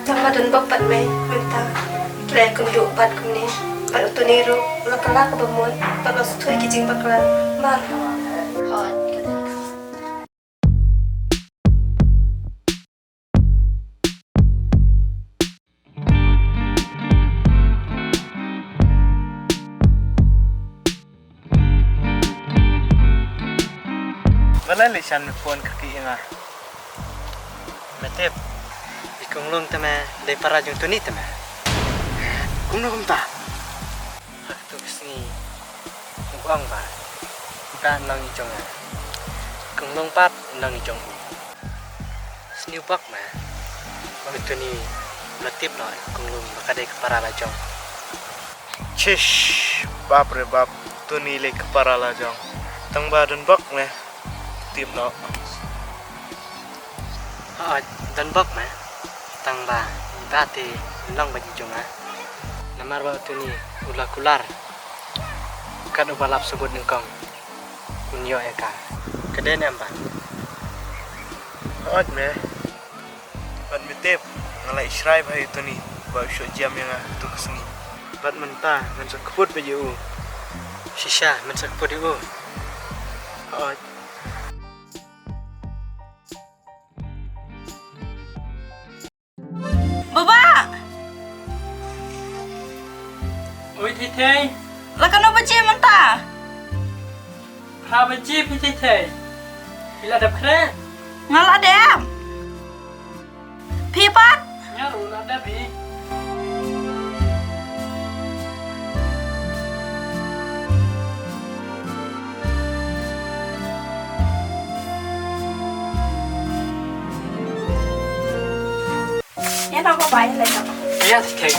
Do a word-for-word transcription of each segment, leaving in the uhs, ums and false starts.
Tang ba don bok pat mei mynta. Ki la ïakynduh pat kumne. Bad u Tony ruh la kylla kaba mut bad la sngewthuh ïa ki jingbakla. Mar. Balei lei shan me phone kyrkieh ïa nga? Me tip, i Kong Lung te me dei para jong Tony te me. Kumno kumta? Ha katu ka sngi u ong ba u da nang i jong nga. Kong Lung pat nang i jong u. Sniew bok me. Ba me Tony la tip noh i Kong Lung ba ka dei ka para la jong. Chish, bap re bap, Tony lei ka para la jong. Tang ba don bok me. Tip noh. Hooid, don bok me. Tang ba i bah te long bad i jong nga. Namar ba u Tony u la kular. Kat uba lap sabut nyngkong un ïoh ïa ka. Ka dei ne em bah? Hooid me. Bad me tip, nga la ïa shrai bha ïa u Tony ba u shu jam ïa nga tu ka sngi. Bad mynta ngan sa kput bad ïa u. Shisha, men sa kput ïa u. Hooid. Baba! Oi, Thei Thei. La katno baje mynta? Phra baje phi, Thei Thei. Phi la dep khreh? Nga la dep. Phi pat? Nga ruh la dep hi. Ïa, nang ba bai le. Ïa, Thei Thei.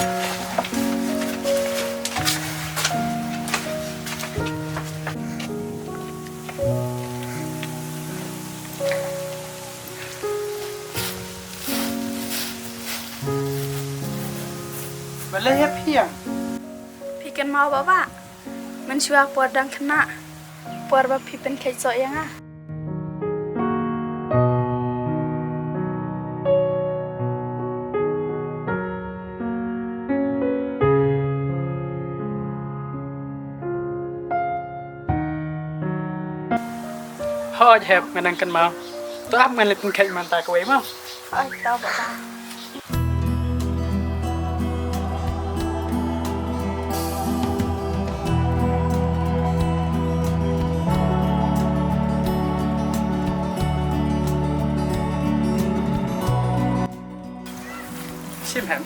Balei ïa phi ïa? Phi kynmaw Baba? Mynshuwa por dang khynnah, por ba phi pynkheit soh ïa nga. Hooid hep, ngan nang kynmaw. To ap ngan leit pynkheit mynta kawei mo. Hooid to Baba. Shim hem.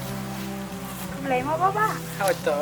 Khublei mo Baba. Hooid to.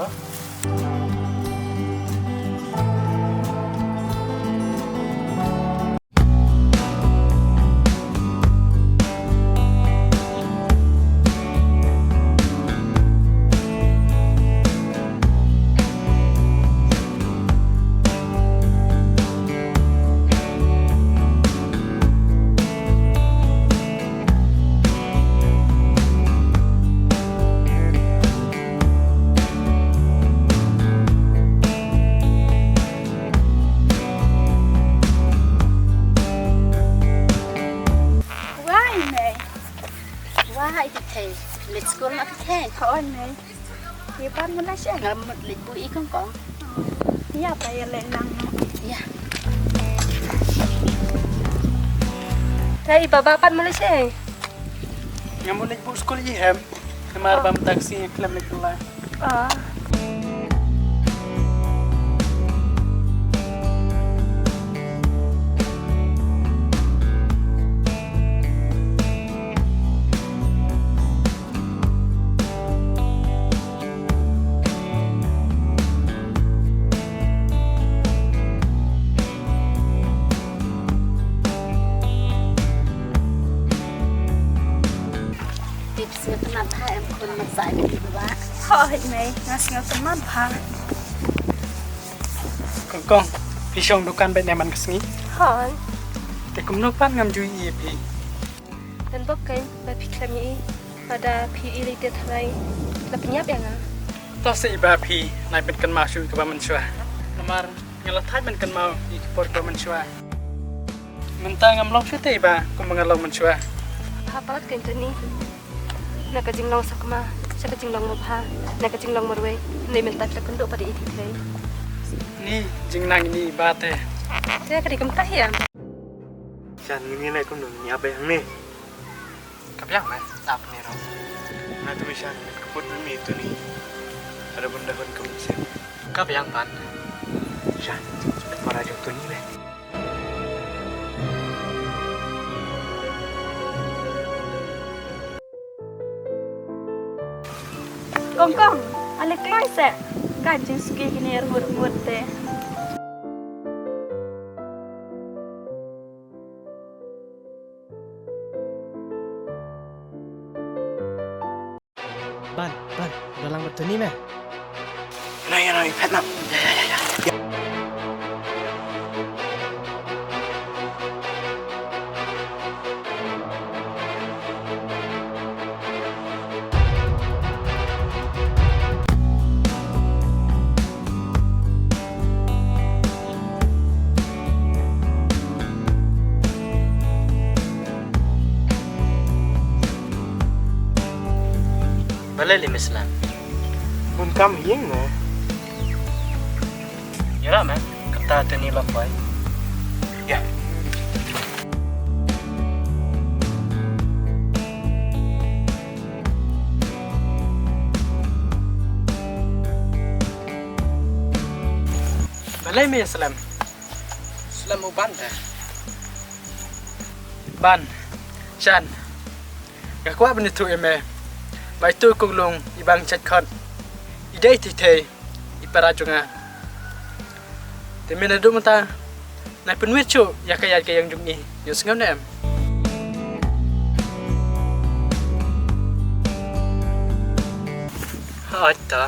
Wai mei. Wai Thei Thei. Leit skul ma Thei Thei. Hooid mei. Ïa pat mut leit sha? Nga mut leit buh i kong kong. Ïa pat ïa leit lang noh. Ïa. Te i Baba pat mut leit sha? Nga mut leit buh skul i hem. Namar ba mynta ka sngi khlem leit kylla. Ah. Tip sngewtynnat bha em khun, mat sa em ki ba. Hooid mei, nga sngewtynnat bha. Kong kong, phi shong dukan bad ne man ka sngi? Hooid. Te kumno pat ngam ju ïohi ïa phi? Don bok kein ba phi khlem ïohi, lada phi ïohi lei te tharai la pynïap ïa nga. To sa i ba phi nai pynkynmaw shuh kaba mynshuwa. Namar nga la thait ban kynmaw ïa ki por kaba mynshuwa. Mynta ngam long shuh te i ba kumba nga long mynshuwa. Bha palat kein te ni. Na ka jinglong sakma sha ka jinglong mabha, na ka jinglong marwei, ne mynta ka kynduh pat i thei. Ni jingnang ni ba te. Te ka dei kumta hi em. Shan, ngi ne kum ngi ap hangne. Ka biang me, ap ni ro. Na tu me Shan, ka put me tu ni. Ada benda pun kum sen. Ka biang pan. Shan, ka para jong tu ni me. Kong kong, ale kloi se. Kan jingsuki kine rngut rngut te. Ban, ban, dalang bertuni me. Nai, nai, pet nak. Ya, ya, ya, ya. Balei lei me slem? Bun kam ïing ne. Ïa la me, kata te ni la poi. Ya. Balei me slem? Slem u Ban te. Ban, Shan. Nga kwah ban ïathuh ïa me ba itu i Kong Lung i bang chait khot i dei thei thei i para jong nga. Te me naduh mynta nai pynwit shuh ïa ka ïaid ka ïeng jong ngi, ïohsngew ne em? Hooid to.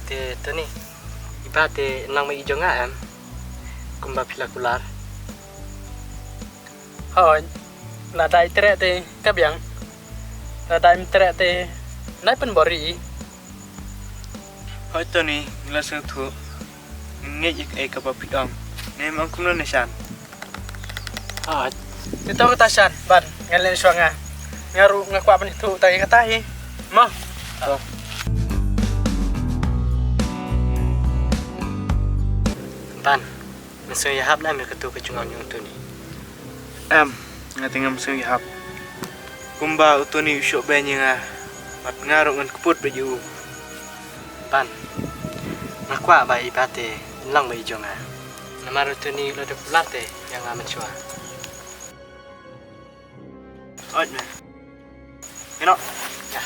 Te Tony, i Bah te nang ma i jong nga em? Kumba phi la kular. Hooid, lada i treh te ka biang. Lada im treh te nai pynbor ïa i. Hooid Tony, ngi la sngewthuh. Ngin ngeit ïa kaei kaba phi ong. Ne em ong kumno ne Shan? Hooid. Te to kata Shan, Ban, ngan leit shuwa nga. Nga ruh nga kwah ban ïathuh tang ïa kata hi. Mo. To. Ban, me sngew ïahap ne em ïa katu ka jingong jong u Tony? Em, nga te ngam sngew ïahap. Kumba u Tony u shoh beiñ ïa nga, bad nga ruh ngan kput beit ïa u. Ban, nga kwah ba i Bah te long ma i jong nga. Namar u Tony u la dep kular te ïa nga mynshuwa. Hooid me. Ïa noh. Ïa.